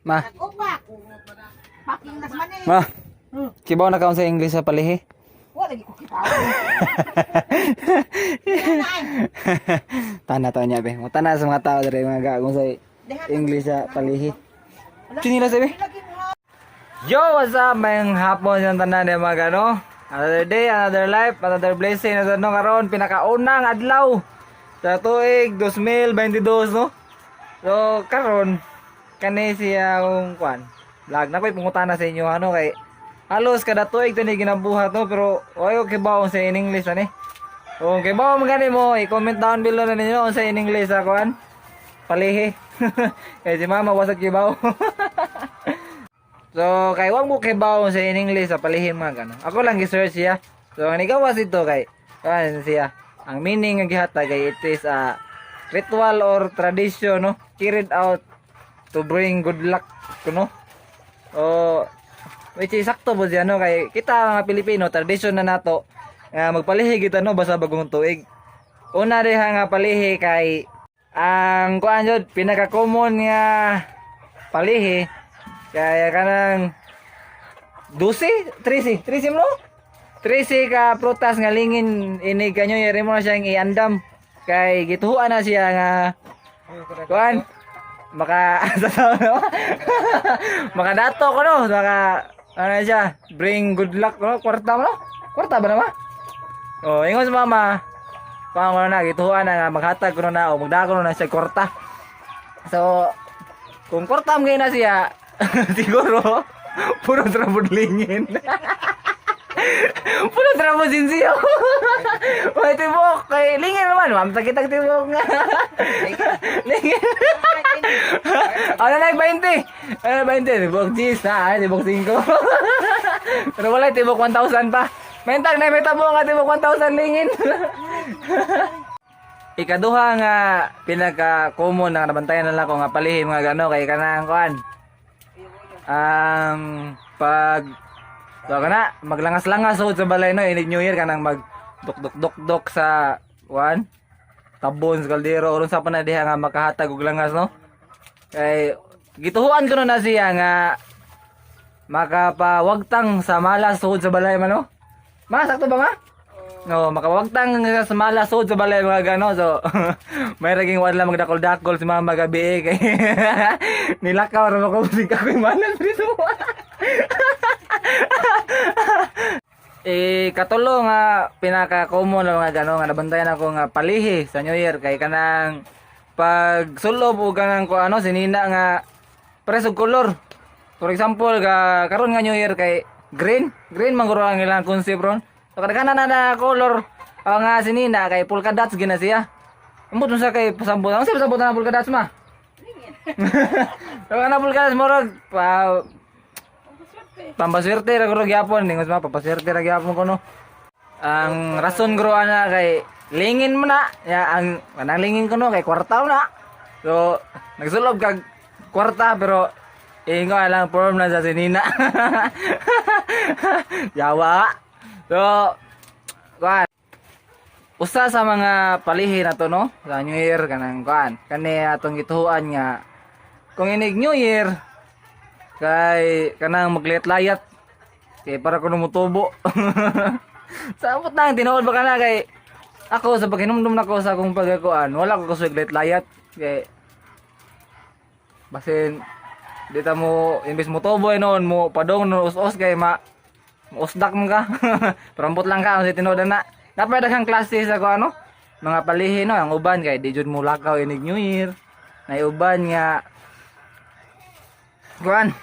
Ma, Upa. Paking nas man eh. ma. Kibaw na kaon sa English sa palihi. Wala lagi ko kita. Tana to niya be. Mutana sa mga tao dere mga gagong sa English sa palihi. Chinila sa be. Yo, what's up? Mayong hapon yung tanan yung mga ano. Another day, another life, another blessing. Nasa no karon pinakaunang adlaw sa tuig 2022, no. So karon kani siya kung kwan. Vlog na ko'y pangutana sa inyo ano kay halos kada tuig tani ginabuhat, no, pero oy okay ba sa in English ani? Kung kay ba man gani mo, i-comment down below na ninyo sa in English sa kwan. Palihi. Kay si mama wasat kibaw. So, kay wa mo kibaw sa in English sa palihim mga gano. Ako lang gi-search siya. So, ang igawas ito kay kuan siya. Ang meaning nga gihatag kay it is a ritual or tradition, no, carried out to bring good luck kuno. O which is sakto po siya, no, kay kita mga Pilipino, tradition na nato nga magpalihi kita, no, basta bagong tuig. Una diha nga palihi kay ang kuan jud, pinaka common nga palihi kaya kanang 12, 13, 13 mo? 13 ka prutas nga lingin ini kanyo yari mo na siyang iandam kay gituhuan na siya nga kuan maka makadato ko, no, maka ano siya, bring good luck, no, kwarta mo, no, kwarta ba naman. Oh, ingon sa mama kuan ko na gituhuan na nga maghatag ko na o magdako na siya kwarta. So kung kwarta mo na siya, siguro puro trabod lingin. Puro trabod sinsiyo. May tibok. Kay lingin naman. Ma'am, kita tibok nga. Lingin. Ano na 20? Ano 20? Tibok cheese na. Ay, tibok 5. Pero wala, tibok 1,000 pa. Mentag na may tabo nga tibok 1,000 lingin. Ikaduha nga pinaka common na nabantayan na lang ko nga palihim mga gano kay kanang kuan. Ang pag so kana maglangas-langas sud sa balay, no, inig New Year, kanang mag dok dok dok dok sa kuan tabon sa kaldero aron sa pa na diha nga makahatag og langas, no, kay gituhuan ko na siya nga makapawagtang sa malas sud sa balay man, no. Ma, sakto ba, ma? No, makawagtang nga sa malas sud sa balay mga gano. So, may raging wala magdakol-dakol si mama gabi eh, kay nilakaw ra ko sing kakoy malas dito. Eh, katulo nga pinaka common na mga gano nga nabantayan ako nga palihi sa New Year kay kanang pag sulob o kanang ko ano sinina nga pares og kolor. For example, ka karon nga New Year kay green, green man guro ang ilang concept ron. So kadaghanan na na color ang nga sinina kay polka dots gina siya. Ambot mo sa kay pasambot. Ang sa pasambot na polka dots, ma? So kana polka dots murag pa pampaswerte ra guro gyapon, ningon ma, pampaswerte ra gyapon ko, no. Ang rason guro ana kay lingin mo na, ya ang kanang lingin ko, no, kay kwarta na. So nagsulob kag kwarta pero ingo lang form na sa sinina. Yawa. So kuan usa sa mga palihi na to, no, sa New Year kanang kuan kani atong gituhuan nga kung inig New Year kay kanang maglayat-layat kay para kuno mutubo. Sa amot nang tinuod ba kana kay ako sa paghinumdum nako sa akong pagkakuan, wala ko kusog layat kay basin di ta mo imbes mo tubo eh noon mo padong no us-us kay ma usdak mo ka. Pero ambot lang ka sa tinuod na. Napay daghang klase sa ko ano mga palihi, no. Ang uban kay di jud mo lakaw inig New Year. Nay uban nga kuan.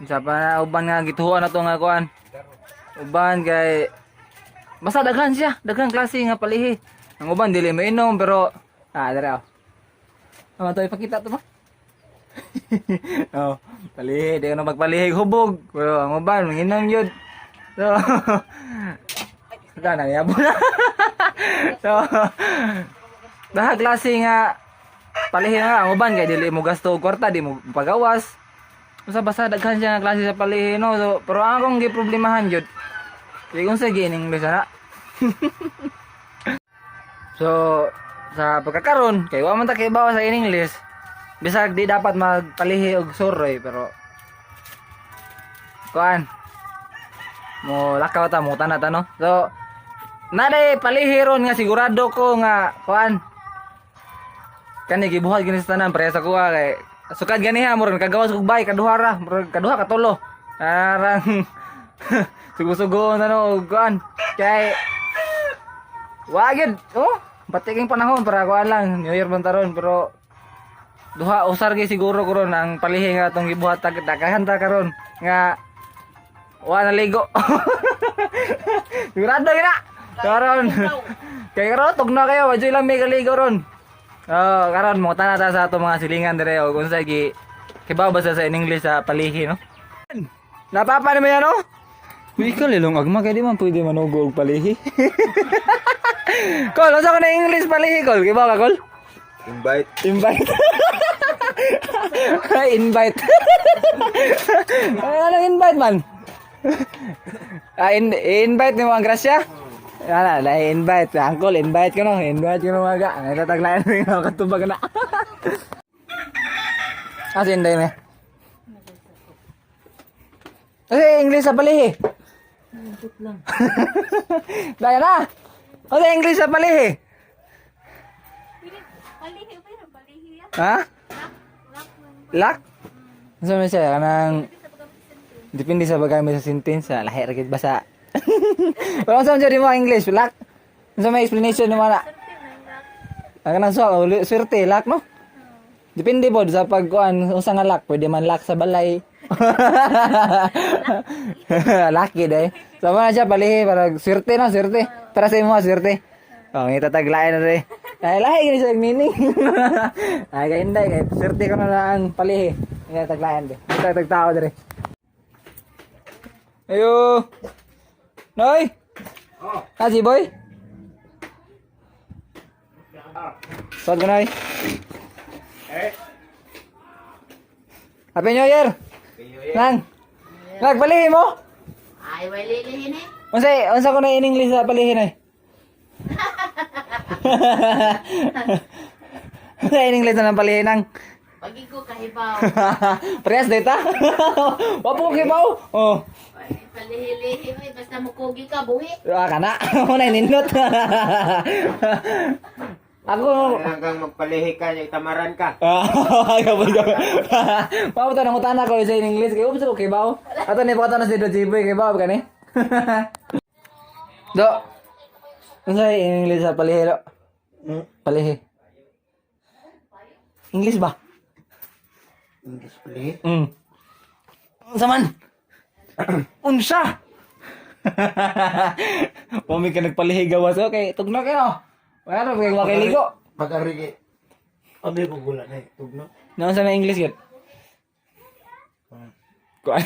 Sa pa na uban nga gituhuan na to nga kuan. Uban kay basta daghan siya, daghan klase nga palihi. Ang uban dili mainom pero ah dere oh. Tama to, ipakita to ba? Oh, palihi di na magpalihi hubog. Pero ang uban manginom yun. So wala na yabo na. So daha klase nga palihi nga ang uban kay dili mo gasto og kwarta, di mo pagawas. Basta basta daghan siya nga klase sa palihi, no. So, pero ang akong giproblemahan jud kay kung sa in English ana. So sa pagkakaron kay wa man ta kibaw sa in English. Bisag di dapat magpalihi og suroy, pero kuan mo lakaw ta mo tanat ano. So naday palihi ron nga sigurado ko nga kuan kani gibuhat gini sa tanan pareha sa kuha kay sukad ganiha mo ron kagawas kog bay kaduha ra, murag kaduha katulo arang sugo-sugo na no og kuan kay wagid oh batiking panahon para kuan lang New Year man taron, pero duha usar gyud siguro ko ron ang palihi nga atong gibuhat daghan ta karon nga wa naligo. Sigurado gyud na karon kay karon tugna kayo wa jud lang may kaligo ron. Oh, karon mo ta sa ato mga silingan dire og unsa gi kibaw ba sa in English sa palihi no. Napapa naman yan, no? Uy, ikaw lilong agma, kaya di man pwede manugo og palihi. Kol, unsa ko na English palihi, Kol? Kibaw ka, Kol? Invite. Invite. Invite. Ay, anong invite man? Ah, invite ni mga grasya? Ano, na invite. Uncle, invite ko no. Invite ko no mga. Natataglayan mo yung katubag na. Ah, si Inday me. Kasi English sa palihi. Daya na. Kasi English sa palihi. Palihi, pero palihi ah. Ha? Lock man. Lock? Ano man siya? Kanang depende sa paggamit sa sentence. Ah, lahi ra gid basa. Pero unsa man siya di mo ang English? Lock? Unsa may explanation nimo na? Swerte man lock. Ang kanang so, swerte, lock no? Depende pod sa pagkuan unsa nga lock, pwede man lock sa balay. Lucky day. So mo na siya palihi para swerte no, swerte. Para sa imo swerte. Oh, ngita taglain na rin. Ay, lahi gini siya yung meaning. Ay, kay inday, kay swerte ko na lang ang palihi. Ngita taglain de. Ngita tagtao dire. Ayo. Noy. Oh. Ah, si boy. Sod ko, Noy. Eh. Happy New Year. Nang. Nagpalihi mo? Ay, walilihin eh. Unsa unsa ko na in English sa palihin ay? Unsa in English na ng palihin nang? Pagi ko kahibaw. Parehas data? Wa po ko kibaw. Oh. Ay, palihilihi eh. Basta mukugi ka, buhi. Ah, kana. Mo na nindot. Ako Hanggang magpalihi ka, itamaran ka. Ah, gabon gabon. Mao ta nangutana ko sa in English kay ups ko kibaw. Ato ni pakita na si Do Jiboy kibaw kani. Do. Unsa in English sa palihi do? Palihi. English ba? English palihi? Unsa man? Unsa? Pumi ka nagpalihi gawas okay, tugno kayo. Wala ra kay wakay ligo. Pag-arigi. Abi ko gula na eh. Tugno. Naunsa na English yun? Kuan,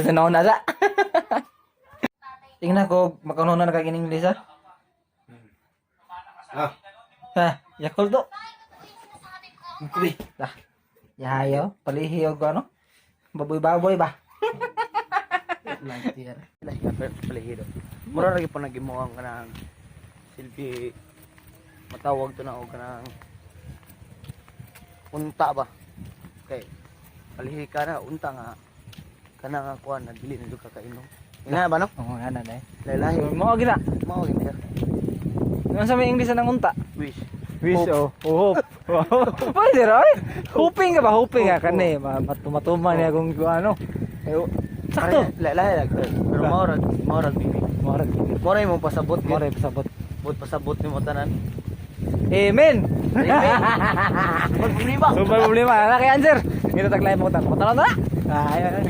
sa nauna sa. Tingnan ko, makauna na kag in English ha? Ah. Ha, Yakult do. Kubi. Dah. Yayo, palihi og ano? Baboy-baboy ba? Palihi do. Mura ra gyud po nagimuang kanang silbi matawag to na og kanang unta ba. Okay. Palihi ka na unta nga kana nga kuan na dili na jud ka kainom. Ina ba no? Oo, nga na dai. Lahi. Mao gina. Mao gid siya. Unsa may English na nang unta? Wish. Wish oh. Oh, hope. Pwede ra oy. Hoping ka ba? Hoping ka kani matuma niya kung ano. Eh, oh, sakto. Lahi lang. Pero mao ra bibi. Mao ra. Mao ra imong pasabot Mao gyud. ra pasabot. Bot pasabot nimo tanan. Amen. Amen. Wala problema. So, may problema. Ano kay answer? Ngita taglay mo tan. Patalo na. Ah, ayun.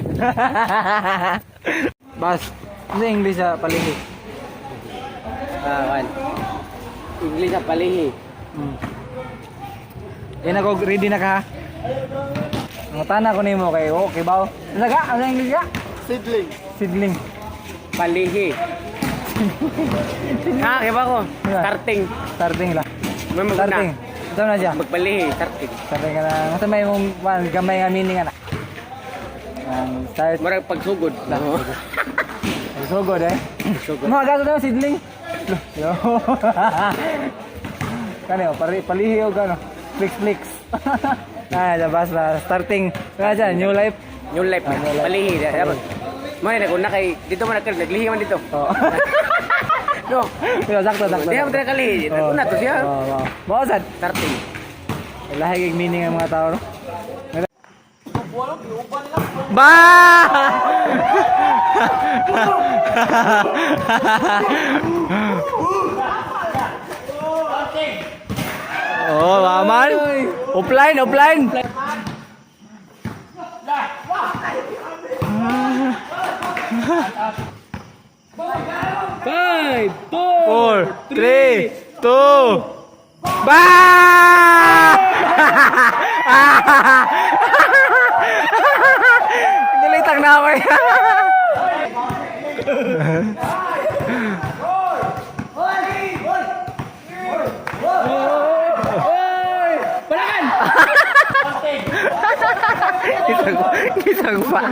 Bas, ano yung English sa palihi? Ah, kan. English sa palihi. Yan ako, ready na ka ha? Ang ko nimo kay okay ba? Ano ka? Ano English ka? Seedling. Seedling. Palihi. Ah, kaya ba ko? Starting. Starting lah. May maguna. Starting. Ito na siya. Magpalihi, starting. Starting ka na. Kasi may mong man, gamay nga meaning ana. Ang start. Murag pagsugod. Sugod eh. Sugod. Mga gato na seedling. Yo. Kani oh, pari palihi og ano. Flex flex. Ah, labas ba? Starting, ah, dyan, new life. New life. Ah, new life. Palihi. Dapat. Mo na kung na kay dito man nagkal naglihi man dito. Oh. No. Pero sakto, sakto. Di man kalihi. Oh. Una to siya. Oo, oh, oh. Sad. Starting. Lahi kay meaning ang mga tao, no? Ba! Oh, maman. Offline, offline. Five, four, 4, 3, 2, Ba! Nilitang na ako eh. Palakan! Isang, isang pa.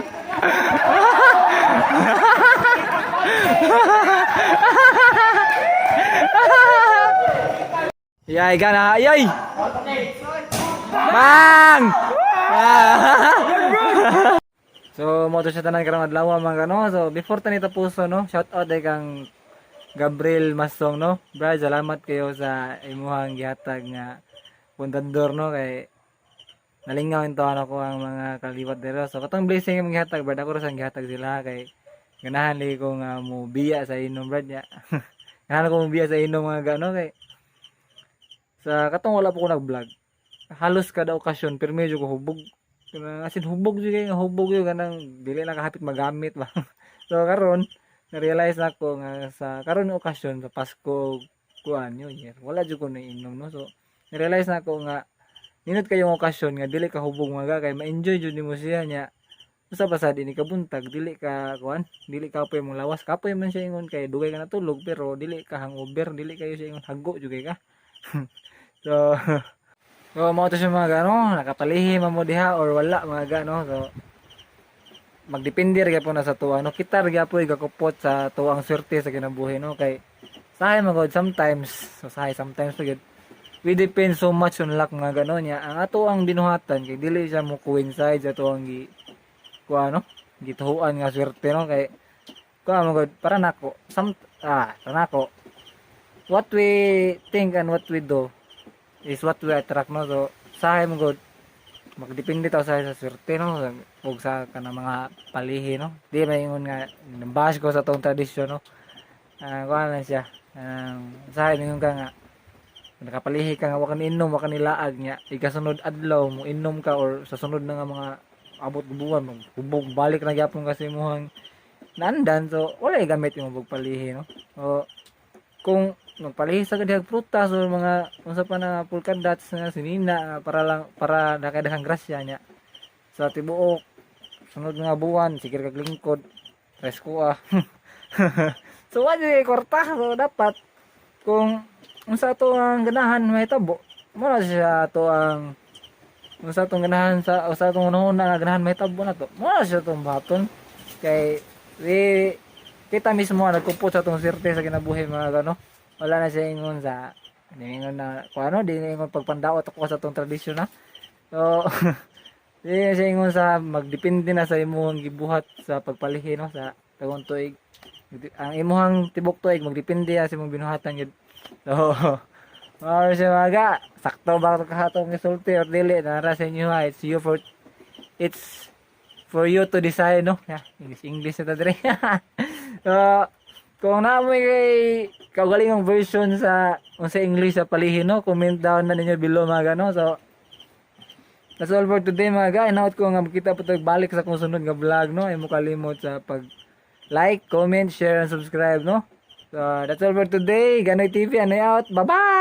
Yay, gana, yay! Bang! So, mo to siya tanan karong adlaw mga kano. So, before tani tapuso, no, shout out ay kang Gabriel Masong, no. Brad, salamat kayo sa imuhang gihatag nga pundador, no, kay nalingaw into ano ko ang mga kaliwat dero. So katong blessing imong gihatag, brad, ako ra sang gihatag sila kay ganahan lagi ko nga mo biya sa inom, brad, nya. Ganahan ko mo biya sa inom mga gano kay sa katong wala po ko nag-vlog. Halos kada okasyon pero medyo ko hubog. Kanang as in hubog jud kay nga hubog yun kanang dili na kahapit magamit ba. So karon na-realize na ko nga sa karon nga okasyon sa Pasko, kuan, New Year, wala jud ko nainom, no. So na-realize na ko nga nindot kayong okasyon nga dili ka hubog mga kay ma-enjoy jud nimo siya nya. Usa pa sad ini kabuntag dili ka kuan, dili ka kapoy mong lawas, kapoy man siya ingon kay dugay ka natulog pero dili ka hangover, dili kayo siya ingon hago jud kay ka. So mao to siya mga gano, nakapalihi man mo diha or wala mga gano. So magdepende ra gyapon na sa tuwa, no. Kita ra gyapon gakupot sa tuwang swerte sa kinabuhi, no, kay sahay man god sometimes. So sahay sometimes pa gyud we depend so much on luck mga gano'n niya. Ang ato ang binuhatan kay dili siya mo coincide sa ato ang gi kuan, no, gituhuan nga swerte, no, kay kuan mo god para nako some para nako what we think and what we do is what we attract, no. So sahay mo god magdepende ta sa swerte, no, ug sa kanang mga palihi, no. Di maingon nga bash ko sa atong tradisyon, no. Ah, kuan lang siya, sahay maingon ka nga nakapalihi ka nga wa ka niinom, wa ka nilaag nya ikasunod adlaw mo inom ka or sa sunod na nga mga abot og buwan maghubog balik na gyapon kasi imong naandan. So wala gamit imong pagpalihi, no. O kung magpalihi sa kadihag prutas or mga unsa pa na polka dots nga sinina nga para lang para nakadaghang grasya nya sa tibuok sunod nga buwan sige kag lingkod presko ah. So wa jud kwarta. So dapat kung unsa ato ang ganahan mahitabo mo na siya ato ang unsa atong ganahan sa unsa atong hunahuna nga ganahan mahitabo na to mo na siya atong buhaton kay we kita mismo ang nagkupot sa atong swerte sa kinabuhi mga gano. Wala na siya ingon sa di ingon na kung ano, di na ingon pagpandaot ako sa atong tradisyon na. So di na siya ingon sa magdepende na sa imong gibuhat sa pagpalihi, no, sa tagong tuig. Ang imong tibok tuig magdepende na sa imong binuhatan gyud. So mao siya maga, sakto ba katong gisulti or dili nara sa inyo ha. It's for you to decide, no. Yeah, English English na ta diri. So kung naa mo kay kaugalingong version sa unsa English sa palihin, no, comment down na ninyo below mga gano. So that's all for today mga guys. Hinaot ko nga makita pa tag balik sa akong sunod nga vlog, no. Ay mo kalimot sa pag like, comment, share and subscribe, no. So that's all for today. Ganoy TV, ano out. Bye bye.